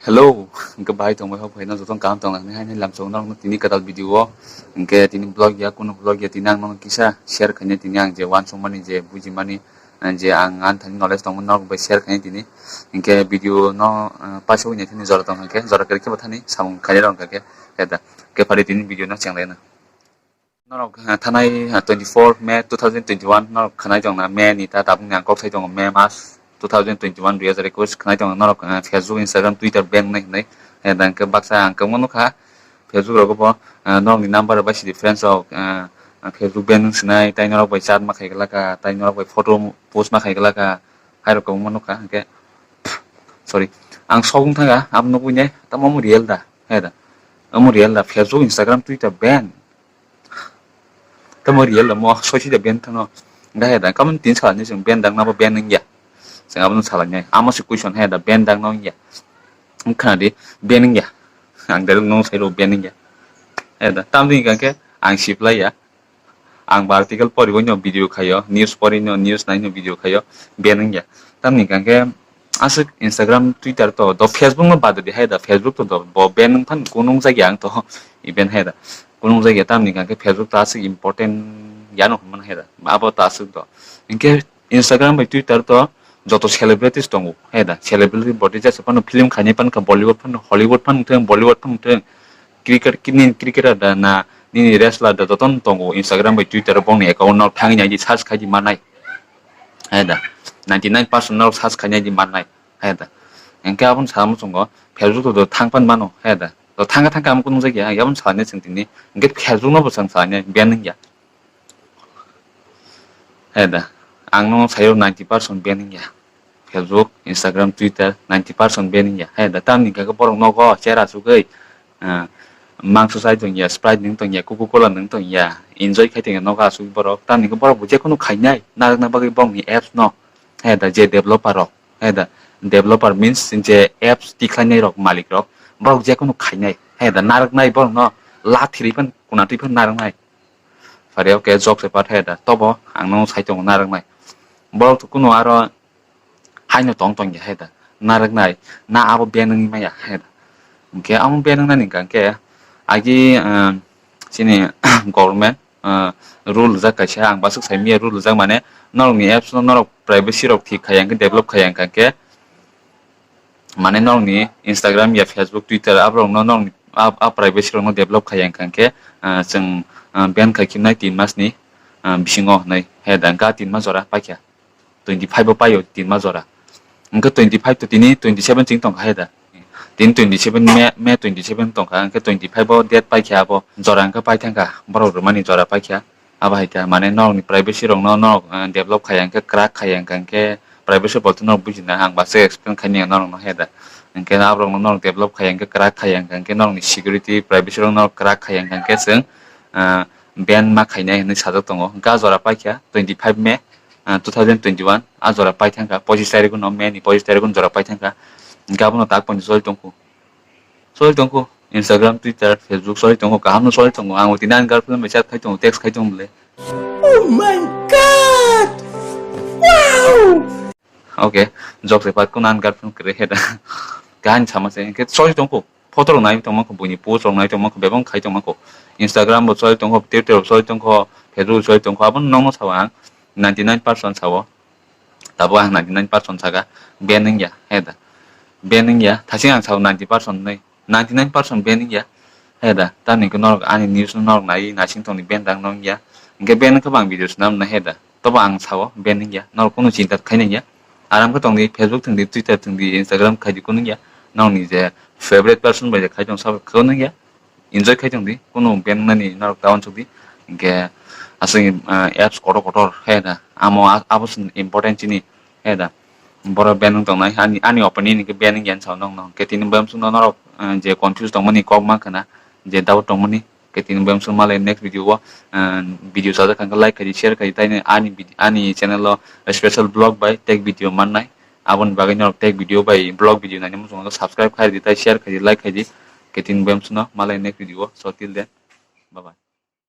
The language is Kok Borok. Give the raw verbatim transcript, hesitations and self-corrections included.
Hello, hwnkhe bahai tongbai hok phaina jotono kaham tongna hinwi haino lamsao norokno tini kwtal video o, hwnkhe tini vlog ya, kunu vlog ya, tini ang nono kisa share khainai, tini ang je uansukmani, je bujimani, eh, je ang ani thani knowledge tongmani norok bai share khainai tini. Hwnkhe video no, eh, paisa wngya thani jora tong hwnkhe, jora kwrwi khe bo thani samung khainai rok hwnkhe, khe da, khe phari tini video no chenglaina. Norok, eh, thanai, eh, twenty four May two thousand twenty one norok khanai tongna, May ni ta tabukni ang kok sai tongo, May mas two thousand twenty one, dui hazar ekwis khanai tongo norok, eh, Facebook, Instagram, Twitter ban wngnai hinwi. Eh, da hwnkhe baksa ang kwbangma nukha Facebook rogo bo, eh, norokni number bai sidi friends rok, eh, Facebook ban wng sinai, tai norok bai chat ma khai glaka, tai norok bai photo post ma khai glaka, hai rok kwbangma nukha hwnkhe, sorry, ang sok wng thangkha abo nukwi ne, tamo omo real da, hai da, omo real da, Facebook, Instagram, Twitter ban. Tamo real da mo soisi da ban thano. Ga he da, kamun tin sal ni chwng ban dang na bo ban wngya. Chwng abono salai nai. Amo se question he da ban dang na wngya. Wngkha di ban wngya. Ang da no sai ro ban wngya. He da, tam ni hwnkha khe ang siplai ya. Ang ba article pori bo no video khayo, news pori no, news nai no video khayo, ban wngya. Tam ni hwnkha khe aswk Instagram, Twitter to, do Facebook no bad di hai da, Facebook to do bo ban wng phan kunung jagya ang to, i ban hai da. Kunung jagya tam ni hwnkha khe Facebook to aswk important ya no hwnmani hai da. Abo to aswk do. Hwnkhe Instagram bai Twitter to joto celebrities tongo, hai da. Celebrity body jesa phano film khainai phan kha, Bollywood phano, Hollywood phano thung, Bollywood phano thung, cricket, nini cricketer da na, nini wrestler da, jotono tongo Instagram bai Twitter o bongni account no thangwi nai di, search khai di manai. Hai da, ninety nine percent no search khai nai di manai. Hai da. Hwnkhe abono sa muchungo Facebook to do thang phan mano, hai da. To thangkha thangkha amo kunung jagya, aboni salai nai chwng tini. Hwnkhe Facebook no bo chwng salai nai, ban wngya. Hai da, ang no sayo ninety percent ban wngya. Facebook, Instagram, Twitter, ninety percent ban wngya. Hai da, tamni hwnkha khe borok nogo chera sugwi, ah, mangso chai tongya, Sprite nwng tongya, Coca-Cola nwng tongya, enjoy khai tongya nogo asugwi borok. Tamni hwnkhe borok bo jekheno khainai, narwkna bagwi borokni apps no. Hai da, je developer rok, hai da, developer means je apps tikhlainai rok, malik rok, borok jekheno khainai. Hai da, narwknai borok no la thiri phan, kuna twi phan narwknai. Phari o khe jok se pat hai da, tobo ang no sai tongo narwknai. Borok to kuno aro haino tong tong ya hai da, narwknai, na abo ban wngwi maya hai da. Hwnkhe amo ban wngnani hwnkha khe agi, ah, chini government, ah, rule rijak kaisa, ang baswk sai manya rule rijak mane norokni apps no norok privacy rok thik khaiya hwnkhe, develop khaiya hwnkha khe, mane norokni Instagram ya Facebook, Twitter aborokno norokni a, a privacy rokno develop khaiya hwnkha khe, ah, chwng, ah, ban khai khibnai tin masni, ah, bisingo hinwi hai da, hwnkha tin mas jora paikha, twenty five o paio tin mas jora, hwnkhe twenty five to tini twenty seven chwng tongkha hai da, tini twenty seven May, May twenty seven tongkha, hwnkhe twenty five o date paikha, abo jora hwnkhe paithangkha, borok rwmani jora paikha. Abo hai khe, mane, norokni privacy rokno norok, eh, develop khaiya hwnkhe, crack khaiya hwnkha hwnkhe, privacy bo to norok buji na, ang baswk explain khaini ang norokno, hai da. Hwnkhe aborokno norok develop khaiya hwnkhe, crack khaiya hwnkha hwnkhe, norokni security, privacy rok norok crack khaiya hwnkha hwnkhe chwng, eh, ban ma khainai hinwi sajak tongo. Hwnkhe a jora paikha twenty five May, eh, two thousand twenty one, a jora paithangkha, pochis tarikh no, May ni pochis tarikh no jora paithangkha. Hwnkhe abono tak pono choli tongkhu. Choli tongkho, Instagram, Twitter, Facebook choli tongo, kaham no choli tongo. Ang tini ani girlfriend bai chat khai tongo, text khai tongo bole. Oh my God! Wow! Okay, jok se pat kuno ani girlfriend kwrwi he da. Kaham sama se, hwnkhe choli tongkho, photo rok nai tongma kho, buini post rok nai tongma kho, bebak khai tongma kho. Instagram bo choli tongkho, Twitter bo choli tongkho, Facebook bo choli tongkho, abono nokno sao ang ninety nine percent sao. Tabuk ang ninety nine percent saka, ban wngya, hai da. Ban wngya, thasing ang sao ninety percent nai, ninety nine percent ban wngya, hai da. Tamni hwnkhe norok ani news no norok nai, naising tongni ban dang no wngya. Hwnkhe ban wngkhe bo ang video swnam nai, hai da. Tobo ang sao, ban wngya. Norok kunu chinta khai nangya. Aram khe tongdi, Facebook thwngdi, Twitter thwngdi, Instagram khaidi kunu wngya. Norokni je favorite person bai je khai tong sabo kunu wngya. Enjoy khai tong di, kunu ban wngnani norok ta uansuk di. Hwnkhe aswk, ah, apps kotor kotor, hai da, amo a-, abo se important chini, hai da. Borok ban wng tongnai, ani, ani opinion hwnkhe ban wngya hinwi sao nokno. Hwnkhe tini bo uansukno norok, ah, je confuse tongmani kok ma khna, je doubt tongmani, hwnkhe tini bo uansuk malai next video o, ah, video sajak kha hwnkhe like khai di, share khai di, tei ani vid-, ani channel o special vlog bai tag video mannai. Aboni bagwi norok tag video bai vlog video naina muchungo subscribe khai di, tei share khai di, like khai di. Hwnkhe tini bo uansukno malai next video o. So till then, bye bye.